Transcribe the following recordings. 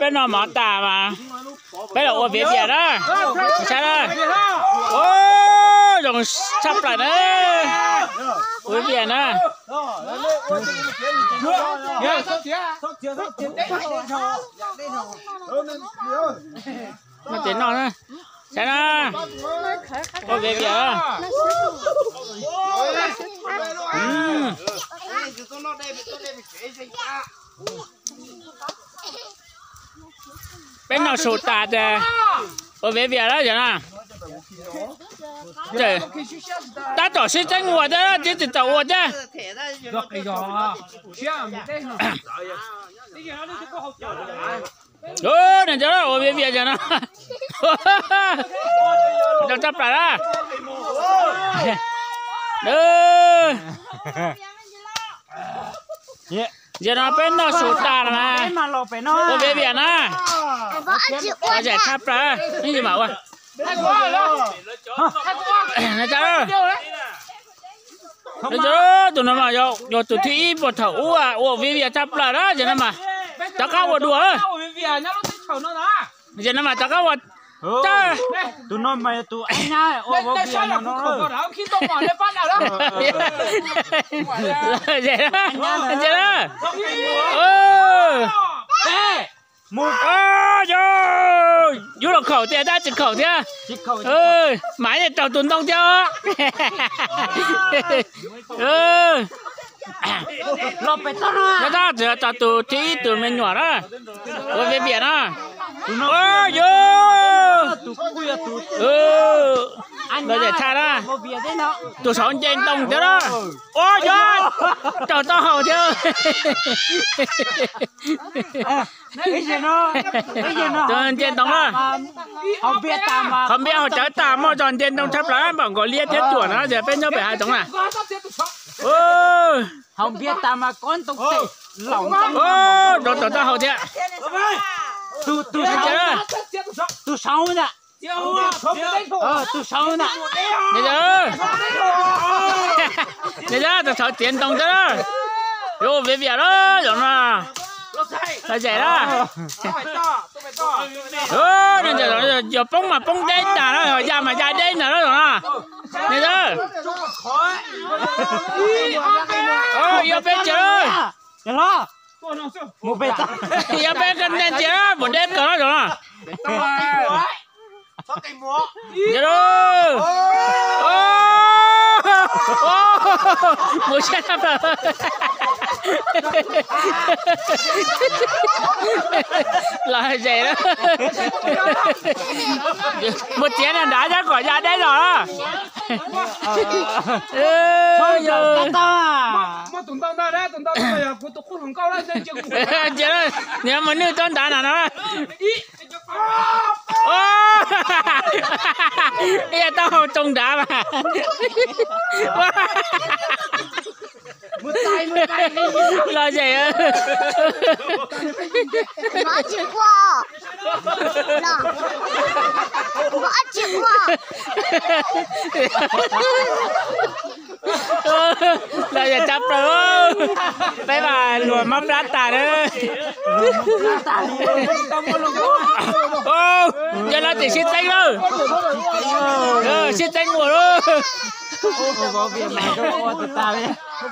Peb noj mov tas mas peb los ua viav vias na. Saib na. Zoo tshaj plaws na. Ua viav vias na. Noj ces noj na. Saib na. Ua viav vias. Peb noj su tas ces ua viav vias lawm yog na. Tab tom sib txeeb ua thiab, tib tsis txaus ua thiab. Niam ntxawm ua viav vias yog na. Zoo tshaj plaws na. Yog no peb noj su tas no mas ua viav vias na. Lom zem tshaj plaws, ib yam ua. Tus no mas yog tus thib ib puag thaum ub ua viav vias tshaj plaws na, yog no mas rov qab ua dua. Yog no mas rov qab ua. Tus no mas yog tus ab nyab ua viav vias no. Yus los khaum tias tab tsis khaum thiab. Mas yeej raug tus ntoo thiab. Tab tsis tau tus thib ib tus me nyuam na. Ua viav vias na. Yus lom zem tshaj na. Tus saud nce ntoo thiab na. Ua yog raug taub hau thiab. Tus nce ntoo na. Qhov npiab hauv cawv tas muaj zog nce ntoo tshaj plaws npaum nkaus liab thiab cuam na, yog peb nyob pem hav zoov na. Rau tom taub hau thiab. Tus saud na. Tus saud na. Nws yog tus saud txiav ntoo thiab. Yuav ua viav vias lawm zaum no. Lom zem na. Yog poob mas poob deb ntag na, yog ya mas ya deb ntag na zaum no. Nws yog peb ntsia, yog peb ntsia mus deb kawg na zaum no. Mus siab tshaj plaws. Lom zem na. Mus txiav nram nrad thiab kom ya deb los na. Nws mus nwj rau nrad no. Ib yam taub hau tsoo nrad mas. Lom zem. Lom zem tshaj plaws. Peb mas luag mob plab tas na. Yog no ces sib txeeb lawm. Sib txeeb ua lawm.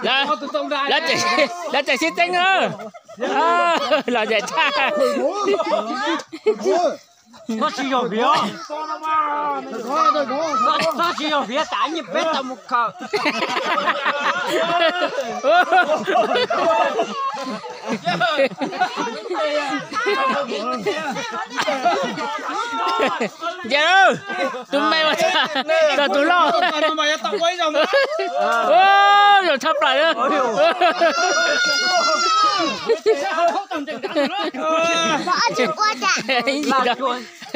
Lawv tseem sib txeeb na. Lom zem tshaj. Tsis yog viav, tsis yog viav tas nyiaj peb tau mus khaws. Nce, tus me mas txog tus loj. Zoo tshaj plaws.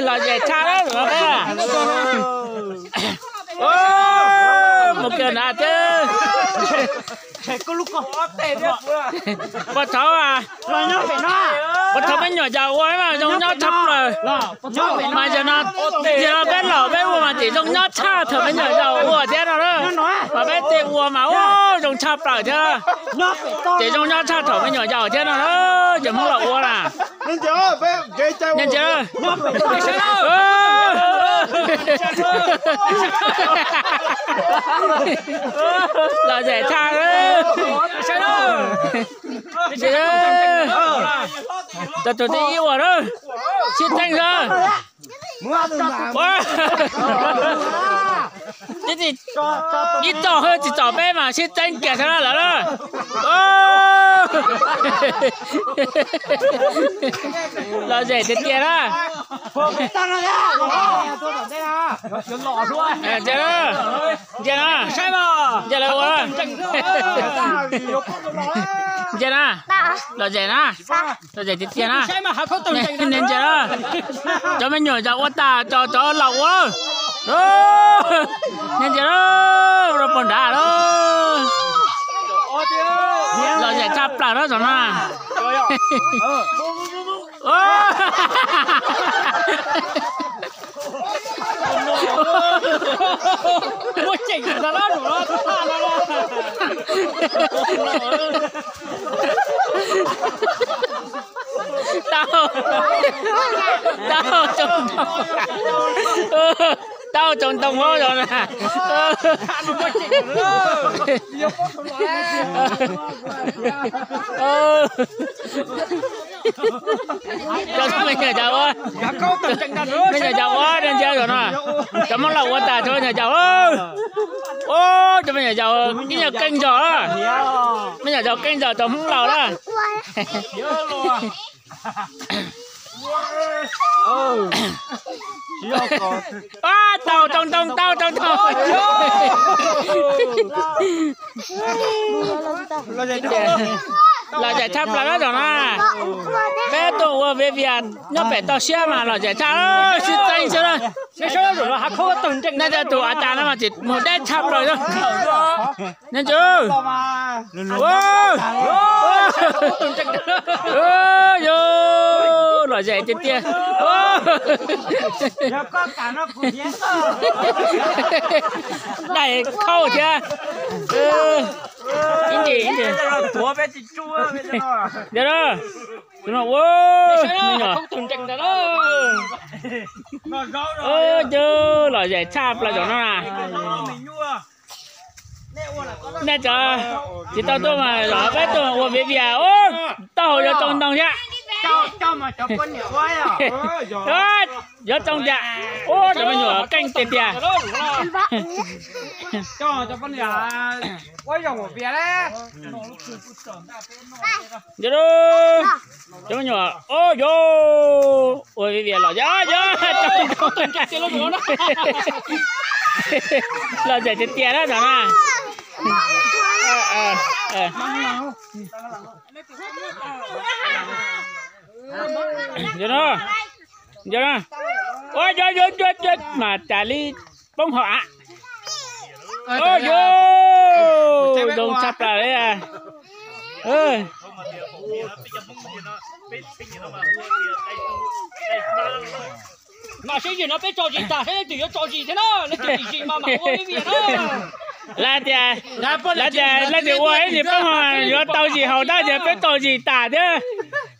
Lom zem tshaj lawm. Mus kiag nrad thiab. Puag thaum, puag thaum peb nyuam yaus ua mas zoo nyob tshaj plaws. Mas yog no, yog no peb laus peb ua mas tseem zoo nyob tshaj thaum peb nyuam yaus ua thiab no na. Mas peb tej ua mas ua zoo tshaj plaws thiab. Ces zoo nyob tshaj thaum me nyuam yaus thiab no na, cov Hmoob los ua na. Nyob ntsia. Lom zem tshaj. Tau tus thib ib ua na. Sib txeeb xwb. Ib txoj hwj tsis txom peb mas sib txeeb kiag xwb na lawm na. Lom zem tiag tiag na. Ntsia na, ntsia na, ntsia lawv ua. Ntsia na, lom zem na. Lom zem tiag tiag na. Niag ntsia na. Cov me nyuam yog ua tas, cov, cov laus ua. Niag ntsia na, ua rau pog nrad lawm. Lom zem tshaj plaws na tam no. Muaj ceem ntag na, zaum no thaj no na. Tau, tau tsoom ntoo, tau tsoom ntoo hauv zos na. Cov me nyuam yaus ua, me nyuam yaus ua ntsia zos no. Cov Hmoob laus ua tas, cov me nyuam yaus, ua, cov me nyuam yaus ib nyuag qeej zos, me nyuam yaus qeej zos cov Hmoob laus na. Tau tsoom ntoo, tau tsoom ntoo. Lom zem tshaj plaws na zaum no. Peb tuaj ua viv vias nyob pem toj siab mas lom zem tshaj, sib txeeb xwb na. Nej cov tus av tas no mas tsis mus deb tshaj plaws. Nej ntsia, yog lom zem tiag tiag. Daim khauj thiab. Ib ntsis, ib ntsis. Yog, ua, me nyuam, yog lom zem tshaj plaws zaum no na. Nej cov, tsis tau tuaj mas zov peb tuaj ua viv vias, taub hau yuav tsoo ntoo thiab. Yuav tsoo tiag, ua cov me nyuam qeej tiag tiag. Cov me nyuam, o yog, ua viv vias los yog, yog, lom zem tiag tiag na zaum na. Yog, yog, yog, mas cas li poob hauv av. O yog, zoo tshaj plaws li. Mas seb yim no peb tso zis tas seb leej twg yuav tso zis thiab na, leej twg dim zis mas mam ua ib vias na. Lawv tias, lawv tias leej twg ua ib nim poob hauv yuav tau zis haus, tab sis peb tso zis tas thiab,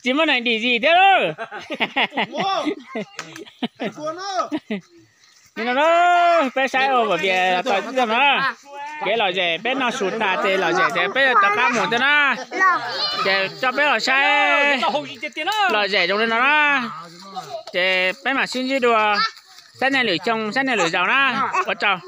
tsis muaj neeg dim zis thiab lauj. Li no na, peb saib ua vias tau no, kev lom zem peb noj su tas ces lom zem ces peb rov qab mus thiab na. Ces coj peb los saib lom zem zoo li no na, ces peb mam sib ntsib dua, saib nej lwm xyoo saib nej lwm zaus na. Ua tsaug.